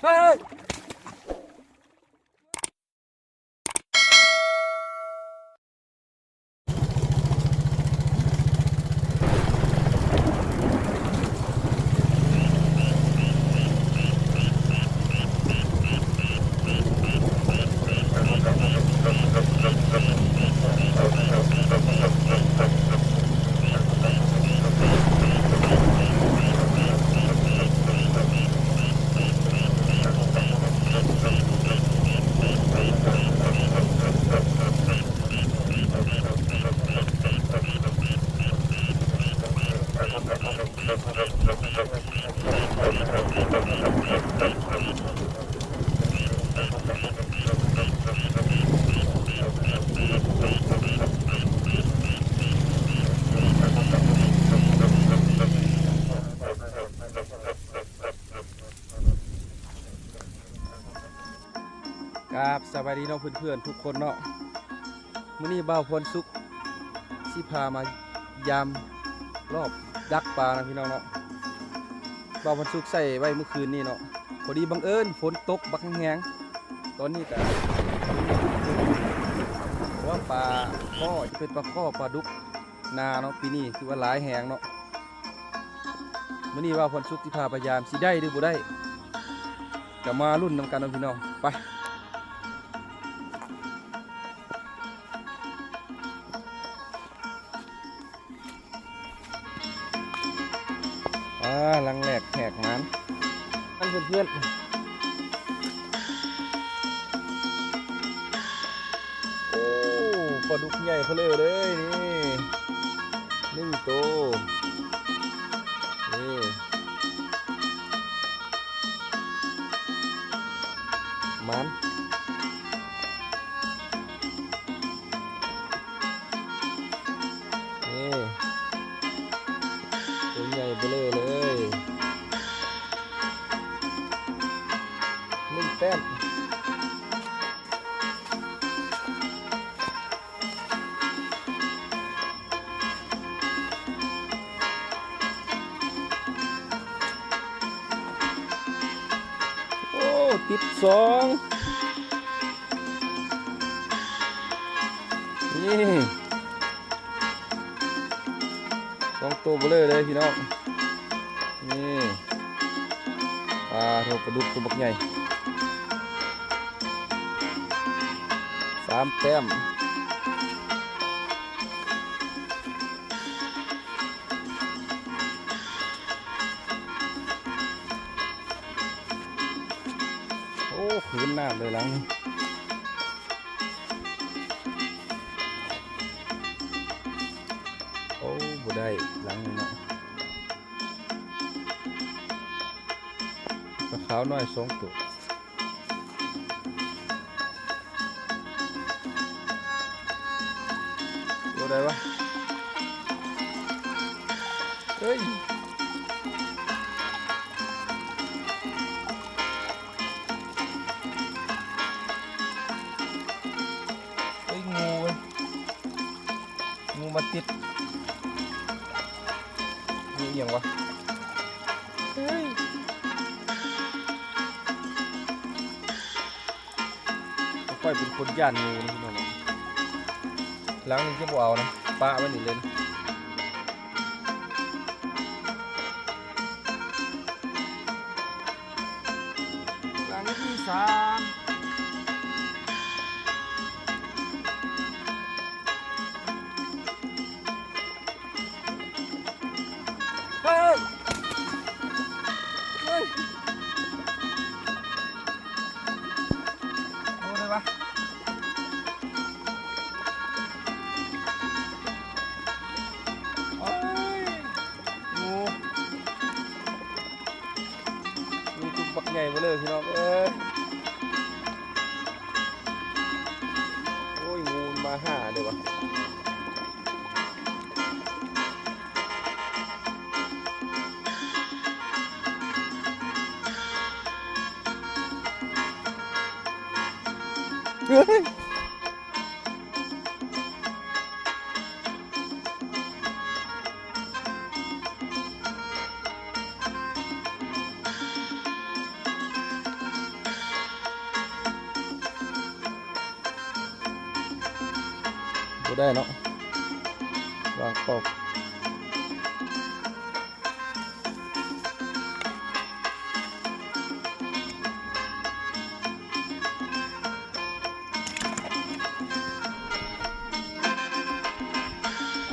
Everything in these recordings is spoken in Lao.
ເຮີ້ຍ ກາບສະບາຍດີເນາະເພື່ອນໆທຸກຄົນເນາະ. ມື້ນີ້ບ່າວພອນສຸກຊິພາມາຢາມລອບດັກປານະພີ່ນ້ອງເນາະ. ບ່າວພອນສຸກໃສ່ໄວ້ມື້ຄືນນີ້ເນາະ ພໍດີບັງເອີນຝົນຕົກບັກແຮງໆ. ຕອນນີ້ກະ ເພາະວ່າປາຄໍ່ ຈະເປັນປາຄໍ່ ປາດຸກນາເນາະ ປີນີ້ຖືວ່າຫຼາຍແຮງເນາະ. ມື້ນີ້ບ່າວພອນສຸກຊິພາໄປຢາມ ຊິໄດ້ຫຼືບໍ່ໄດ້ ກະມາລຸ້ນນຳກັນເນາະພີ່ນ້ອງ ໄປ. ອ່າ ຫຼັງແລກແຫກໝານ ອັນເພື່ອນໆ ໂອ້ ປາດຸກໃຫຍ່ເພີ້ເລີຍນີ້ ໜຶ່ງໂຕ ນີ້ ໝານ ນີ້ ໂຕໃຫຍ່ເບີເລີເລີຍ ໜຶ່ງແຕ້ມ. ໂອ້ ຕິດສອງ ນີ້ ສອງໂຕເບີເລີເລີຍພີ່ນ້ອງ ນີ້ ປາໂທ ປາດຸກໂຕບັກໃຫຍ່ ສາມແຕ້ມ. ໂອ້ ຄືນນ້ຳເລີຍຫຼັງນີ້ ໂອ້ ບໍ່ໄດ້ຫຼັງນີ້ເນາະ ປາຂາວນ້ອຍສອງໂຕ. ໂຕໃດວະ ເອີຍ ເອີຍ ງູເວີຍ ງູມາຕິດ ງູອີ່ຫຍັງວະ ເອີຍ. ຂ້ອຍເປັນຄົນຢ້ານງູນະພີ່ນ້ອງ ຫຼັງນີ້ຈະບໍ່ເອົານະ ປະໄວ້ນີ້ເລີຍ ຫຼັງທີສາມ. ເຮີ້ຍ ເຮີ້ຍ ໂຕໃດວະ ໂອ້ຍ ງູ ງູຕົວບັກໃຫຍ່ເບີເລີພີ່ນ້ອງເອີຍ ໂອ້ຍ ງູມັນມາຫາເດ້ວະ. ເຮີ້ຍ ໂ ໄດ້ເນາະ ວາງປອກ.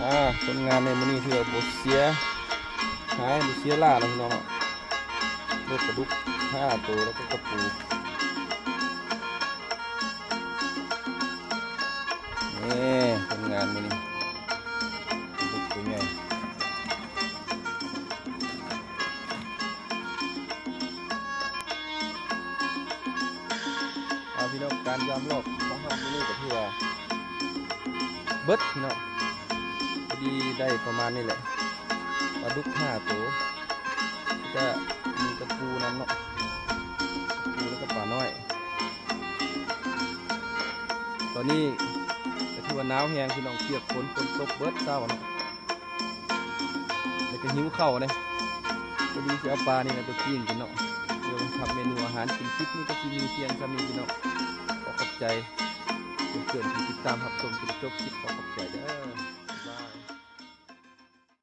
ອ່າ ຜົນງານໃນມື້ນີ້ຖືວ່າບໍ່ເສຍຫາຍ ບໍ່ເສຍຫຼ້າເນາະພີ່ນ້ອງເນາະ. ໄດ້ປາດຸກຫ້າໂຕ ແລ້ວກໍກະປູ. ນີ້ຜົນງານມື້ນີ້ ປາດຸກໂຕໃຫຍ່. ເອົາ ພີ່ນ້ອງ ການຢາມລອບຂອງເຮົາມື້ນີ້ກໍຖືວ່າເບິດ ພີ່ນ້ອງ. ພໍດີໄດ້ປະມານນີ້ແຫຼະ ປາດຸກຫ້າໂຕ ກະມີກະປູນຳເນາະ ກະປູ ແລ້ວກໍປານ້ອຍ. ຕອນນີ້ກໍຖືວ່າໜາວແຮງ ພີ່ນ້ອງ ປຽກຝົນ ຝົນຕົກເບິດເຊົ້າເນາະ. ແລ້ວກໍຫິວເຂົ້າເດ້ ພໍດີຊິເອົາປານີ້ແຫຼະໄປປີ້ງກິນເນາະ ເພື່ອທຳເມນູອາຫານກິນ. ຄລິບນີ້ກໍຊິມີພຽງສ່ຳນີ້ ພີ່ນ້ອງ. ຂໍຂອບໃຈເພື່ອນໆທີ່ຕິດຕາມຮັບຊົມຈົນຈົບຄລິບ. ຂໍຂອບໃຈເດີ້.